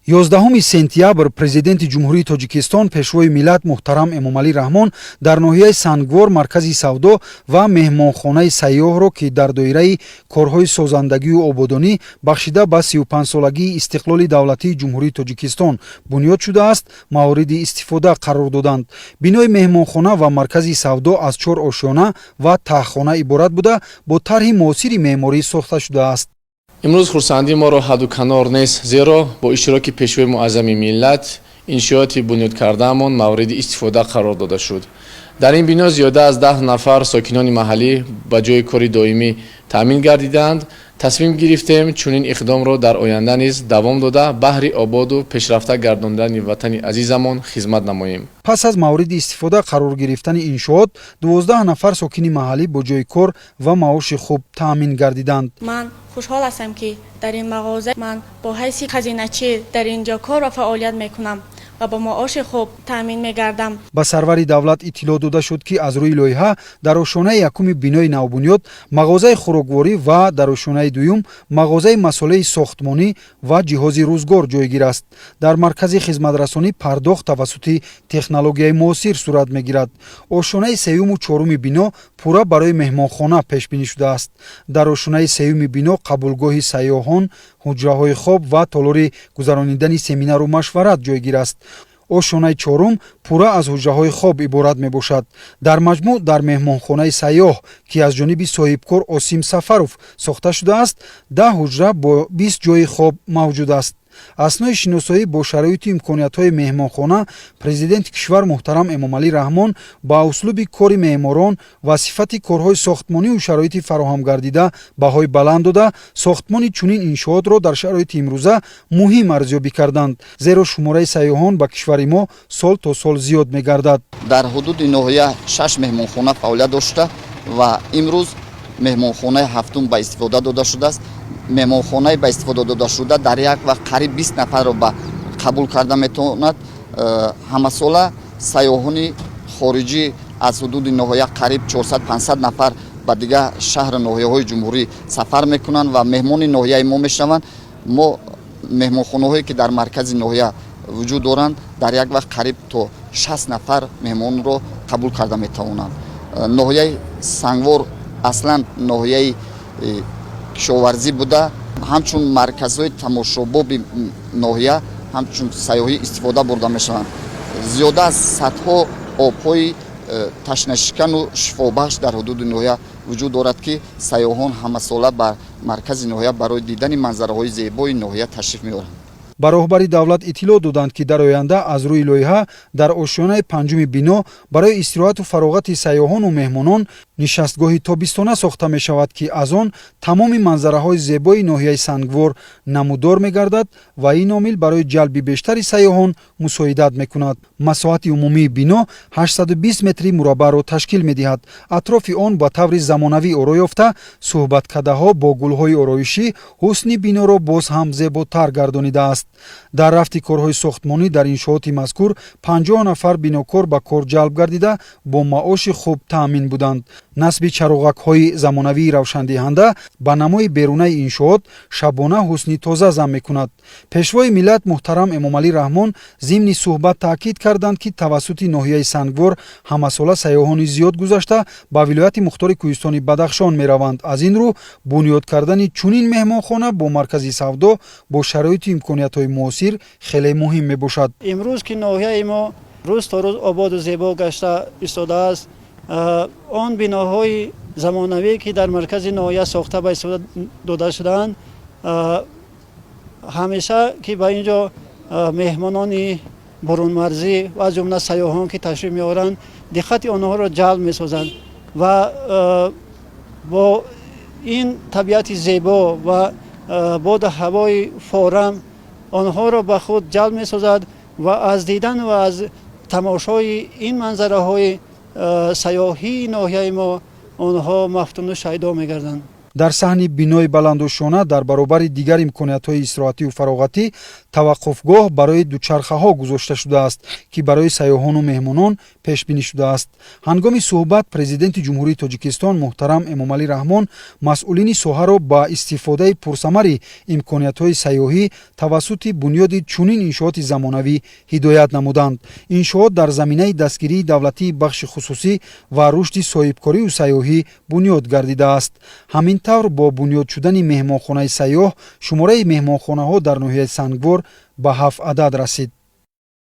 11 сентябр Президенти Ҷумҳурии Тоҷикистон, Пешвои миллат муҳтарам Эмомалӣ Раҳмон дар ноҳияи Сангвор маркази савдо ва меҳмонхонаи сайёҳро, ки дар доираи корҳои созандагию ободонӣ бахшида ба 35-солагии истиқлоли давлатии Ҷумҳурии Тоҷикистон бунёд шудааст, мавриди истифода қарор доданд. Бинои меҳмонхона ва маркази савдо аз чор ошёна ва таҳхона иборат буда, бо тарҳи муосири меъморӣ сохта шудааст. Имрӯз хурсандии моро ҳадду канор нест, зеро бо иштироки Пешвои муаззами миллат иншиоти бунёд кардаамон мавриди истифода қарор дода шуд. Дар ин бино зиёда аз 10 нафар сокинони маҳаллӣ ба ҷои кори доимӣ таъмин гардидаанд. Тасмим гирифтем, чунин иқдомро дар оянда низ давом дода, баҳри ободу пешрафта гардондани ватани азизамон хизмат намоем. Пас аз мавриди истифода қарор гирифтани иншоот, 12 нафар сокини маҳаллӣ бо ҷои кор ва маоши хуб таъмин гардиданд. Ман хушҳол ҳастам, ки дар ин мағоза ман бо ҳайси хазиначӣ дар ин ҷо кор ва фаъолият мекунам ва бо маоши хуб таъмин мегардам. Ба сарвари давлат иттилоъ дода шуд, ки аз рӯи лоиҳа дар ошёнаи якуми бинои навбунёд мағозаи хӯрокворӣ ва дар ошёнаи дуюм мағозаи масолеҳи сохтмонӣ ва ҷиҳози рӯзгор ҷойгир аст. Дар маркази хизматрасонӣ пардохт тавассути технологияи муосир сурат мегирад. Ошёнаи сеюму чоруми бино пурра барои меҳмонхона пешбинӣ шудааст. Дар ошёнаи сеюми бино қабулгоҳи сайёҳон, ҳуҷраҳои хоб ва толори гузаронидани семинару машварат ҷойгир аст. Ошёнаи чорум пурра аз ҳуҷраҳои хоб иборат мебошад. Дар маҷмӯъ дар меҳмонхонаи сайёҳ, ки аз ҷониби соҳибкор Осим Сафаров сохта шудааст, 10 ҳуҷра бо 20 ҷои хоб мавҷуд аст. Аснои шиносоӣ бо шароиту имкониятҳои меҳмонхона, Президенти кишвар муҳтарам Эмомалӣ Раҳмон ба услуби кори меъморон ва сифати корҳои сохтмонию шароити фароҳам гардида баҳои баланд дода, сохтмони чунин иншоотро дар шароити имрӯза муҳим арзёбӣ карданд, зеро шумораи сайёҳон ба кишвари мо сол то сол зиёд мегардад. Дар ҳудуди ноҳия шаш меҳмонхона фаъолият дошта ва имрӯз меҳмонхонаи ҳафтум ба истифода дода шудааст. Меҳмонхонаи ба истифода додашуда дар як вақт қариб 20 нафарро ба қабул карда метавонад. Ҳамасола сайёҳони хориҷӣ аз ҳудуди ноҳия қариб 400-500 нафар ба дигар шаҳру ноҳияҳои ҷумҳурӣ сафар мекунанд ва меҳмони ноҳияи мо мешаванд. Мо меҳмонхонаҳое, ки дар маркази ноҳия вуҷуд доранд, дар як вақт қариб то 60 нафар меҳмонро қабул карда метавонанд. Ноҳияи Сангвор аслан ноҳияи кишоварзӣ буда, ҳамчун марказҳои тамошобоби ноҳия ҳамчун сайёҳӣ истифода бурда мешаванд. Зиёда аз садҳо обҳои ташнашикану шифобахш дар ҳудуди ноҳия вуҷуд дорад, ки сайёҳон ҳамасола ба маркази ноҳия барои дидани манзараҳои зебои ноҳия ташриф меоранд. Ба роҳбари давлат иттилоъ доданд, ки дар оянда аз рӯи лоиҳа дар ошёнаи панҷуми бино барои истироҳату фароғати сайёҳону меҳмонон нишастгоҳи тобистона сохта мешавад, ки аз он тамоми манзараҳои зебои ноҳияи Сангвор намудор мегардад ва ин омил барои ҷалби бештари сайёҳон мусоидат мекунад. Масоҳати умумии бино 820 метри мураббаъро ташкил медиҳад. Атрофи он ба таври замонавӣ оро ёфта, суҳбаткадаҳо бо гулҳои ороишӣ ҳусни биноро боз ҳам зеботар гардонидааст. Дар рафти корҳои сохтмонӣ дар иншооти мазкур 50 нафар бинокор ба кор ҷалб гардида, бо маоши хуб таъмин буданд. Насби чароғакҳои замонавии равшандиҳанда ба намои берунаи иншоот шабона ҳусни тоза зам мекунад. Пешвои миллат муҳтарам Эмомалӣ Раҳмон зимни суҳбат таъкид карданд, ки тавассути ноҳияи Сангвор ҳамасола сайёҳони зиёд гузашта, ба вилояти мухтори кӯҳистони Бадахшон мераванд. Аз ин рӯ бунёд кардани чунин меҳмонхона бо маркази савдо бо шароиту имкониятҳои муосир хеле муҳим мебошад. Имрӯз ки ноҳияи мо рӯз то рӯз ободу зебо гашта истодааст, он биноҳои замонавӣ, ки дар маркази ноҳия сохта ба истифода дода шудаанд, ҳамеша ки ба ин ҷо меҳмонони бурунмарзӣ ва аз ҷумла сайёҳон ки ташриф меоранд, диққати онҳоро ҷалб месозанд ва бо ин табиати зебо ва боду ҳавои форам онҳоро ба худ ҷалб месозад ва аз дидан ва аз тамошои ин манзараҳои сайёҳии ноҳияи мо онҳо мафтуну шайдо мегарданд. Дар саҳни бинои баландошёна дар баробари дигар имкониятҳои истироҳатию фароғатӣ таваққуфгоҳ барои дучархаҳо гузошта шудааст, ки барои сайёҳону меҳмонон пешбинӣ шудааст. Ҳангоми суҳбат Президенти Ҷумҳурии Тоҷикистон муҳтарам Эмомалӣ Раҳмон масъулини соҳаро ба истифодаи пурсамари имкониятҳои сайёҳӣ тавассути бунёди чунин иншооти замонавӣ ҳидоят намуданд. Иншоот дар заминаи дастгирии давлатии бахши хусусӣ ва рушди соҳибкорию сайёҳӣ бунёд гардидааст. Ҳамин тавр, бо бунёд шудани меҳмонхонаи сайёҳ шумораи меҳмонхонаҳо дар ноҳияи Сангвор ба ҳафт адад расид.